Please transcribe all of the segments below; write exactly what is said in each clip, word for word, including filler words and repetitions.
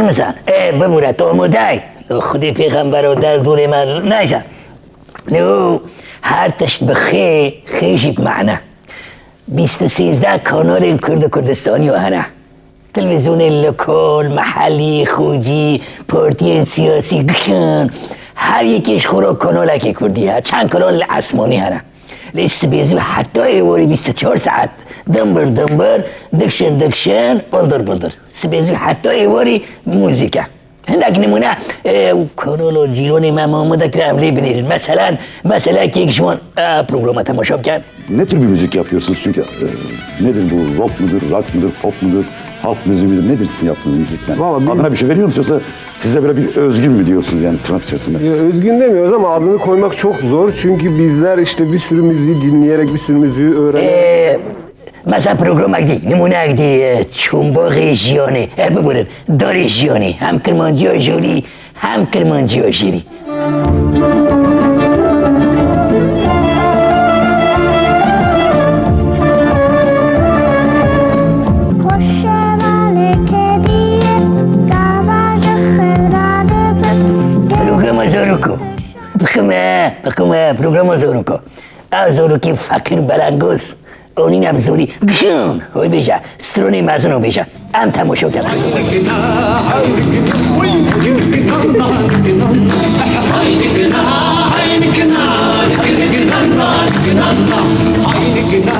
Mizan, ê, bibûre, tu amodeyî. Xwedê pêxember û derdorê me neyse. Lê her tişt bi xê, xê jî bi mane. Bîst û sêzdeh kanalên Kurd û Kurdistanî hene. Televîzyonên lokal, mehellî, xocî, partiyên siyasî, gihan, her yekê ji xwe re kanalekê Kurdî heye. Çend kanal li esmanî hene. Lê sibê zû heta êwarî bîst û çar saet dimbir dimbir, dikişin dikişin, bildir bildir. Sibê zû heta êwarî muzîk e. Hindek nimûne, e, kanala cîranê me Mahmud Ekrem lê binêrin. Meselen, meselekê ji wan, e, programa temaşa bikin. Ne tür bir müzik yapıyorsunuz? Çünkü, e, nedir bu? Rock mudur, rock mıdır, pop mudur, halk müziği midir? Nedir sizin yaptığınız müzikler? Valla biz Adına bir şey veriyor musunuz? Yoksa siz de böyle bir özgün mü diyorsunuz yani tırnak içerisinde? Ya, özgün demiyoruz ama adını koymak çok zor. Çünkü bizler işte bir sürü müziği dinleyerek, bir sürü müziği öğrenerek Ee, mesela programek dî, nimûnek dî, e, Çûnbaxê Jiyanê, e, biborin, Darê Jiyanê, hem kirmanciya jorî, hem kirmanciya jêrî. Programa Zaroko. Bixime, bixime, programa Zaroko. Ew zarokê feqîr belengoz. Onîne bi zorî. Gişin! Hoy bêje. Stronê mezin û bêje. Em temaşo kin.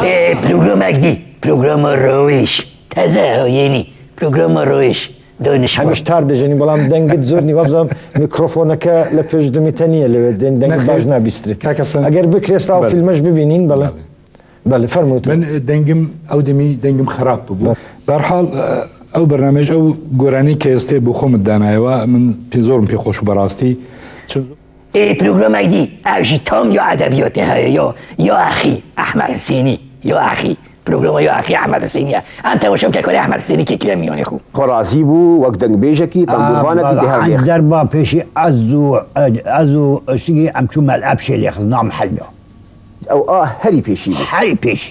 Ê, programek dî. Programa Rewêş. Teze, ha, yenî. Programa Rewêş. Dönüşme. Hemîş tar dijînî, belam dengit zor nî. Wabzam mikrofoneke li pêş dimî te niye, li wê deng-, dengê Nexêr. Baş nabîstri. Kaka sen Eger bikirê esta o Belê. Filme ji bibînîn, belê. Belê. Belê, fermû tu. Min, e, dengim, ew demî dengim xerab bûbû. Belê. Berhal, e, ew bernamej, ew goranî ke ez tê bi xwe min danaye wa, min pê zor min pê xweş bû berastî. Çi- Ê programek dî, ev jî tam ya edebiyatê heye, ya, ya axî, Ehmed Husênî, ya axî. Programa ya axî Ehmed Husênî ye. Em temaşe bike ku Ehmed Husênî kê kire mîyanê xwe. Xwe razî bû, wek dengbêjekî, tembûrvanekî Ah, di her bala, rêx. Derba pêşî ez û, ez û Şigrî em çû Melebşê lê xist, nam helmiya. Ew a herî pêşî bû. Herî pêşî.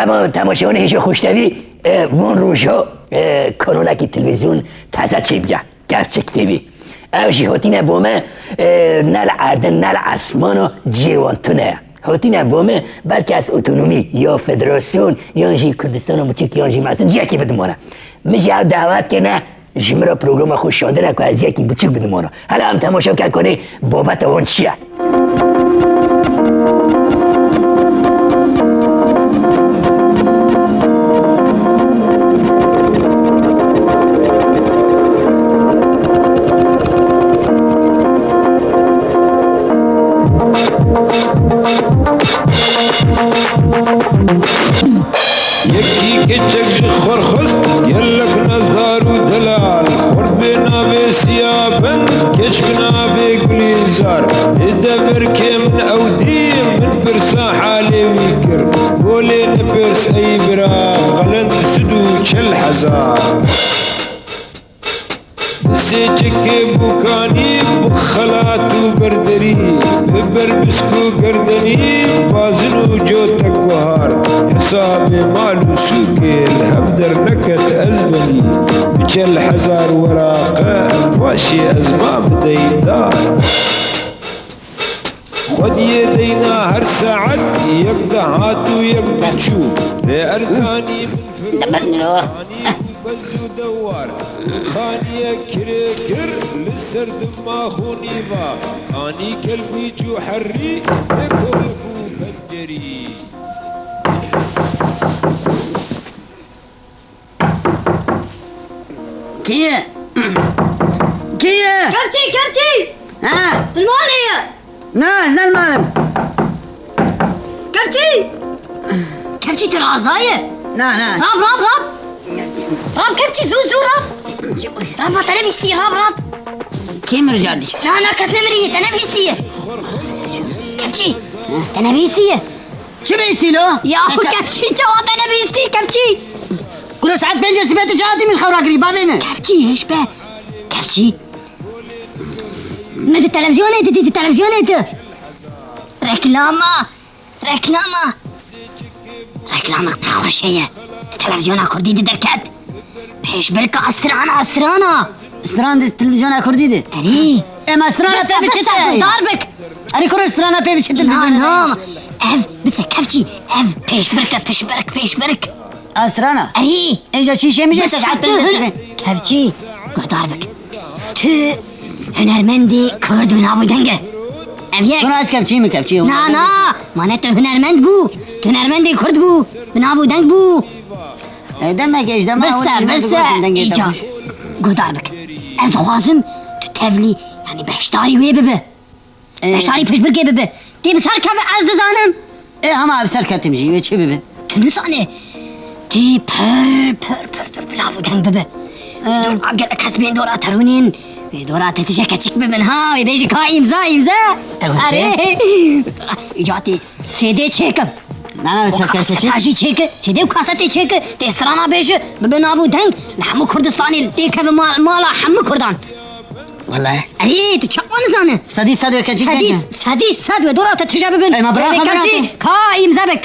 Ema temaşevanê hêja xweştevî, e, van roja, e, kanalekî televîzyon teze çêbûye. Gerçek T V. Ew jî hatine bo me, e, ne li erdin, ne li esmana cihê wan tune ye. Hatine bo me, belkî ez otonomî, ya federasyon, yan jî Kurdistana biçûk, yan jî mezin, cihekî bidim wana. Min jî ew dawet kirine, ji min re programa xwe şandine ku ez cihekî biçûk bidim wana. Hela em temaşe bikin ku nê babeta wan çi ye. Yekî keçek ji xwe xwest, gelek nazdar û delal. Xurt bi navê Siyaben, keç bi navê Gulîzar. Li deverkê min ew dî, min pirsa halê wî kir. Go lê nepirs ey bira, qelen sid û çel hezar. Bi sêçekê bûkanî, bi xelat û berderî, bi berbisk û gerdenî, bazin û cotek guhar. Hesabê mal û sûkê li hev derneket ez benî. Bi çel hezar weraqe paşê ez mam deyndar. Xwediyê deyna her saet yek dihat û yek diçû. Bê erzanî min firotanî û bez û dewar. Xaniye kirê kir li ser dima xûnî va. Anî kelbî cû herrî, bê kolek û pencerî. Kî ye? Kî ye? Kevçî, kevçî! Ha? Tu li malê ye? Na, ez ne li mal im. Kevçî! Kevçî, tu raza ye? Na, na. Rab, rab, rab! Rab, kevçî, zû, zû, rab! Rab, te ne bîstî, rab, rab! Kê min rica dî? Na, na, kes nemiriye, te ne bîstiye. Kevçî, te ne bîstiye. Çi bêsî lo? Ya, kevçî, çawa te nebîstî, kevçî? Kuro saet pêncê sibê tu çawa tî min xewra kirî, bavê min? Kevçî, hêş be. Kevçî. Ne di televizyonê tu, di, di televizyonê tu. Reklama. Reklama. Reklamek pir xweş heye. Di televizyona kurdî di derket. Pêşbirka astran, astran a. Stran di televîzyona kurdî de. Erê. Ema strana pê biçite. Guhdar bik. Erê kuro strana pê biçite. Na, na. Ev, bise kevçî. Ev pêşbirk e, pişbirk, pêşbirk. A strana? Erê. Êja çî şê mijê te hatta. Kevçî. Guhdar bik. Tu hunermendê kurd bi nav û deng e. Ev yek. Tuna ez kevçî min kevçî. Na, na. Mane tu hunermend bû. Tu hunermendê kurd bû. Bi nav û deng bû. E, demek êj dema. Bise, bise. Îca. Guhdar bik. Ez dixwazim tu tevlî, yani beşdarî wê bibe. E. Beşdarî piştbirkê bibe. Tê bi ser keve ez dizanim. E, hema bi ser ketim jî, wê çi bibe? Tu nizane. Tê pir, pir, pir, pir, bi nav û deng bibe. E. Dora, gel kes bên dora terûnên. Wê dora te tije keçik bibin ha. Wê bêjî ka îmza, îmza. Te goştê? Erê. Dora, îca tê. Sêdê çêke. Na, na, o ka-, kasetê çêke. Sêdê û kasetê çêke. Tê strana bêje. Bibe nav û deng. Li hemû Kurdistanê têkeve mal-, mala hemû Kurdan. Wele. Erê, tu çawa nizane? Sedî sed wê keçî. Sedî, bêje. Sedî sed wê dora te tije bibin. Ey, ma bira xebera te. Ka îmze bik.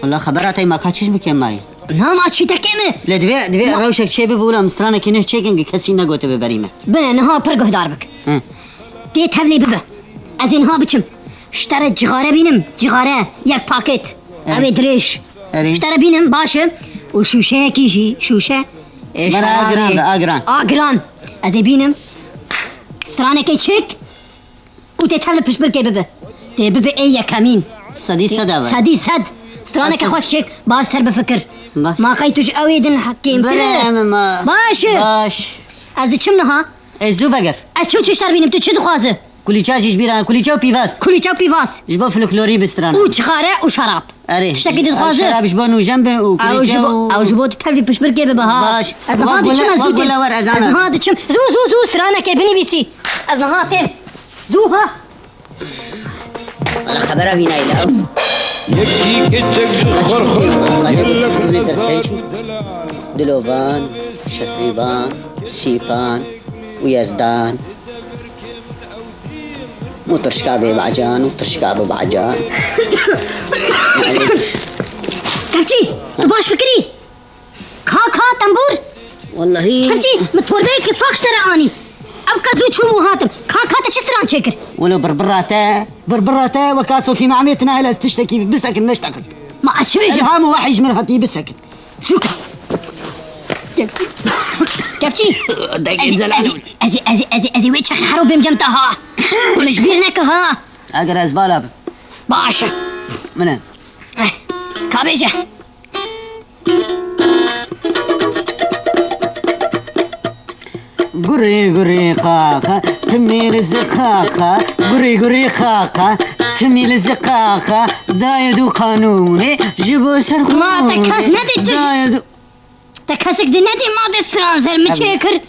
Wele xebera te ma ka çiş bike mayî. Na, ma çî te kêm e. Lê divê, divê rewşek çê bibe wila min stranekî neh çêkin ki kesî negotibe berî me. Bine, niha pir guhdar bik. Hı. Tê tevlê bibe. Ez ê niha biçim. Ji te re cixare bînim, cixare, yek paket. Erê. Ew ê dirêj. Erê. Ji te re bînim, baş e. Û şûşeyekî jî, şûşe. E, bana şerabê. A giran be, a giran. A giran. Ez ê bînim. Stranekê çêk. Û tê tevli piştbirkê bibe. Tê bibe ê yekemîn. Sedî sed e be. Sedî sed. Straneke xweş çêk, baş ser bifikir. Baş. Ma qey tu ji ew ê din kêmtir e? Bire, em ma. Baş e. Baş. Ez diçim niha. Ez zû vegir. Ez çi û çi ji te re bînim, tu çi dixwaze? Kulîça jî ji bîra, kulîça û pîvaz. Kulîça û pîvaz. Ji bo folklorî bi strana. Û cixare û şerab. Erê. Tiştekî dixwaze? Şerab ji bo nûjen be û kulîça û. Ew ji bo, ew ji bo tu tevlî piştbirkê bibe ha. Baş. Ez niha diçim, ez zû têm. Ez niha diçim. Zû, zû, zû, stranekê binivîsî. Ez niha têm. Zû ha. Wala xebera vî nayê la. Yekî keçek ji xwe re xwest. Dilovan, Şehrîvan, Sîpan û Yezdan. Û tirşka bê bacan û tirşka bi bacan. Kevçî, tu baş fikirî? Ka, ka, tembûr? Wallahî. Kevçî, min torbeyekî sax ji te re anî. Ev qet zû çûm û hatim. Ka, ka, te çi stran çêkir? Welo birbira te, birbira te, weka Sofî Mehmê tune hele ez tiştekî bisekin, neştekin. Ma ez çi bêjim? Îlham û wehî ji min hatî bisekin. Zû ke. Kevçî. Dengê zelal. Ez ê, ez ê, ez ê, ez ê, ez ê wê çaxê hero bêm cem te ha. Min ji bîr neke ha. Eger ez vala bim. Baş e. Min e. Eh, ka bêje. Gurî gurî qaqa, timî li ziqaqa, gurî gurî qaqa, timî li ziqaqa, dayê du qanûnê ji bo ser. Ma te kes nedî tu? Dayê du. Te kesik di nedî ma destran ser mi çêkir?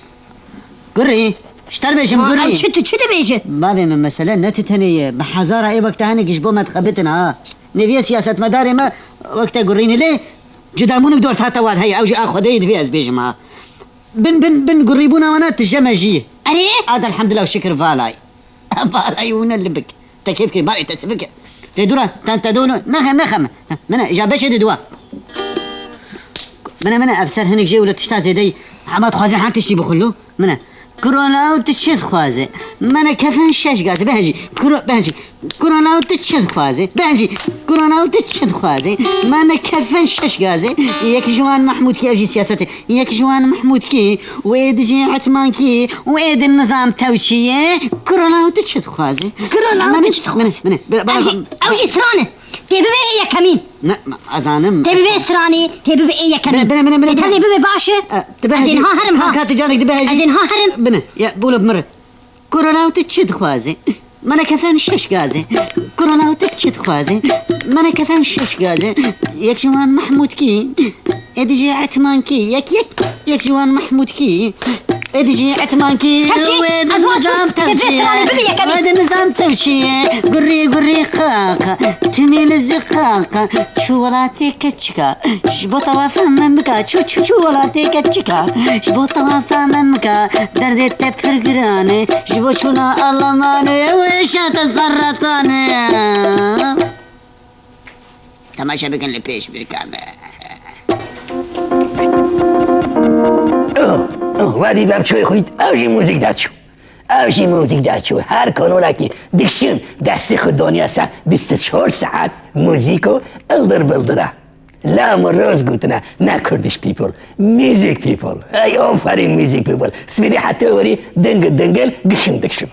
Gurî, ji te re bêjim gurî. Ew çi tu çi dibêje? Bavê min mesele ne ti tenê ye. Bi hezara ê wek te hene ki ji bo me dixebitin ha. Nêviye siyasetmedarê me wek te gurînî lê cudamûnik dor hate wat heye. Ew jî a Xwedê ye divê ez bêjim ha. Bin, bin, bin gurîbûna wana tije me jî. Erê? Ad elhamdulillah û şikir valay. Valay û ne libik. Te kêf kir, barê te sivik. Te dûra, ten te dûno. Nexe, nexe me. Mine, ja beşê di dua. Mine, mine, ev ser hinik jê wilo tişta zêdeyî. Hema dixwazin her tiştî bixwilo. Mine. Kuro law tu çi dixwaze? Mine kefen şeş gaze. Behenjî. Kuro, behenjî. Kuro law tu çi dixwaze? Behenjî. Kuro law tu çi dixwaze? Mine kefen şeş gaze. Yek ji wan Mehmûdkî, ev jî siyaset e. Yek ji wan Mehmûdkî û ê dijî Etmankî û ê di nizam tewçiyê. Kuro law tu çi dixwaze? Kuro law tu çi dixwaze? Mine, mine, mine. Ew jî, ew jî stran e. Tê bibe ê yekemîn. Ne, ma, ez zanim. Tê bibe stranê, tê bibe ê yekemîn. Bine, bine, bine, bine. Tê bibe baş e. E, tu bihecî. Ez ê niha herim, ha. Kanka, tu canek tu bihecî. Ez ê niha herim. Bine. Ya, bolo mire. Kuro law tu çi dixwaze? Mine kefen şeş gaze. Kuro law tu çi dixwaze? Mine kefen şeş gaze. Yek ji wan Mehmûdkî. Ê dijî Etmankî. Yek, yek, yek ji wan Mehmûdkî. Ê dijî Etmankî. Kevçî, wê di ez nizam tevçiye. Wê di nizam tevçiye. Gurî, gurî, qaqa. Timî li ziqaqa. Çû welatê keçika. Ji bo tewafa me bika. Çû, çû, çû welatê keçika. Ji bo tewafa me bika. Derdê te pir giran e. Ji bo çûna Almanê wê şate serretanê. Temaşe bikin li pêşbirka me. Wedî webçoyê xwît, ew jî muzîk derçû. Ew jî muzîk derçû. Her kanalekî dikişin, destê xwe daniye ser bîst û çar saet muzîk û ildir bildire. Lem û roz gotine, ne Kurdish people, music people. Ey aferîn music people. Spîdî heta werî ding û dingil gişin dikişin.